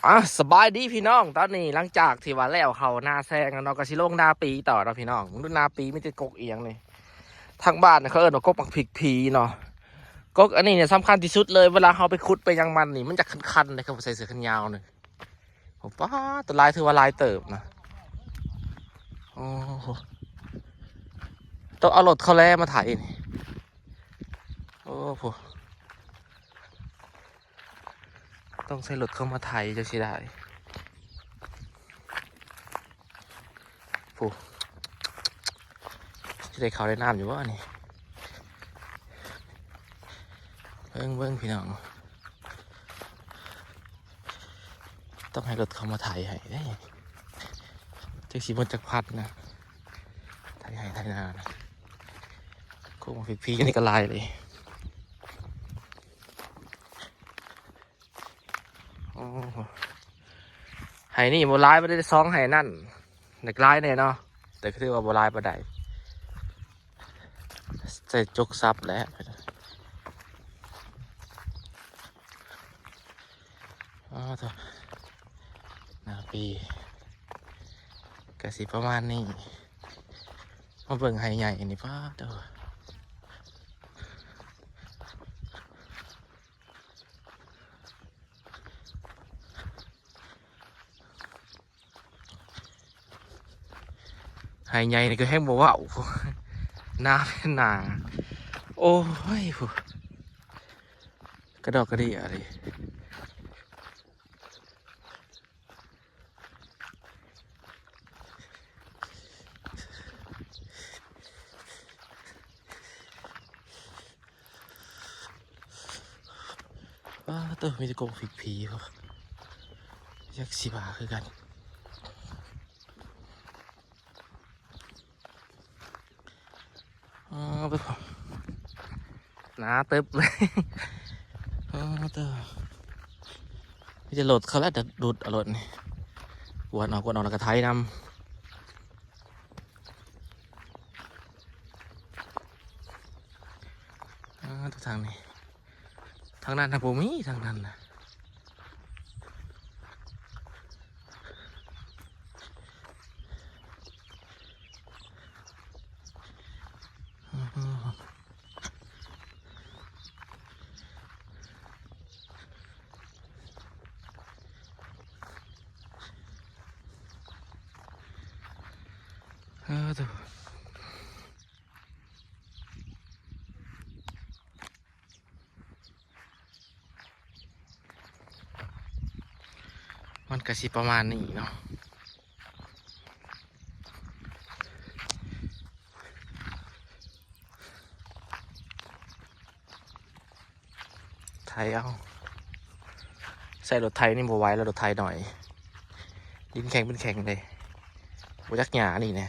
ອ່ະ ສະບາຍດີພີ່ນ້ອງ ຕອນນີ້ຫຼັງຈາກທີ່ວ່າແລ້ວເຂົ້ານາແຊງແລ້ວເນາະ ກໍຊິລົງນາປີຕໍ່ເນາະພີ່ນ້ອງ. ເບິ່ງດູນາປີມີແຕ່ກົກອີ່ຫຍັງນີ້ ທາງບ້ານເຂົາເອີ້ນວ່າກົກໝາກພິກຜີເນາະ. ກົກອັນນີ້ນີ້ສຳຄັນທີ່ສຸດເລີຍ ເວລາເຮົາໄປຂຸດໄປຫຍັງມັນນີ້ ມັນຈະຄັນໆເດ້ ຄັນບໍ່ໃສ່ເສື້ອແຂນຍາວນີ້. ໂອ້ ປາດ ໂຕຫຼາຍ ຖືວ່າຫຼາຍເຕີບນະ. ໂອ້ໂຫ ຕ້ອງເອົາລົດເຂົາແລ່ມາໄຖນີ້. ໂອ້ໂຫ ຕ້ອງໃຊ້ລົດເຂົາມາໄຖຈັ່ງຊິໄດ້. ໂອ້ ຊິໄດ້ເຂົ້າໄດ້ນ້ຳຢູ່ບໍ່ນີ້? ເບິ່ງ ເບິ່ງພີ່ນ້ອງ ຕ້ອງໃຫ້ລົດເຂົາມາໄຖໃຫ້ເດ້ ຈັກຊິໝົດຈັກພັນນະ ໄຖໄຮ່ໄຖນານະ. ໂອ້ ໝາກພິກຜີນີ້ກໍຫຼາຍເລີຍ. ໂອ້ ໄຮ່ນີ້ບໍ່ຫຼາຍປານໃດ ສອງໄຮ່ນັ້ນ ຢາກຫຼາຍແດ່ເນາະ ແຕ່ກໍຖືວ່າບໍ່ຫຼາຍປານໃດ ໃສ່ຈົກສັບແຫຼະ. ອ້າໂທ້ ນາປີກະຊິປະມານນີ້. ມາເບິ່ງໄຮ່ໃຫຍ່ນີ້ ປາດໂທ້. ໄຮ່ໃຫຍ່ນີ້ກໍແຮ່ງບໍ່ເວົ້າ ນາເປັນນາ. ໂອ້ຍ ກະດອກກະເດຍເລີຍ. ປາດໂທ້ ມີແຕ່ກົກພິກຜີ ຈັກຊິວ່າຄືກັນ. ອໍ ໜາເຕີບເລີຍ. ອໍ ເຕີບ ມີແຕ່ລົດເຂົາແຫຼະ ແຕ່ດຸດເອົາລົດນີ້ ກວນອອກ ກວນອອກ ແລ້ວກໍໄຖນຳ. ອໍ ທາງນີ້ ທາງນັ້ນນະບໍ່ມີ ທາງນັ້ນນະ. ເອີ ໂທ້ ມັນກະຊິປະມານນີ້ເນາະ. ໄຖເອົາ ໃຊ້ລົດໄຖນີ້ບໍ່ໄຫວແລ້ວ ລົດໄຖໜ້ອຍ ດິນແຂງເປັນແຂງເດ້ ບໍ່ຈັກຫຍ້ານີ້ນະ.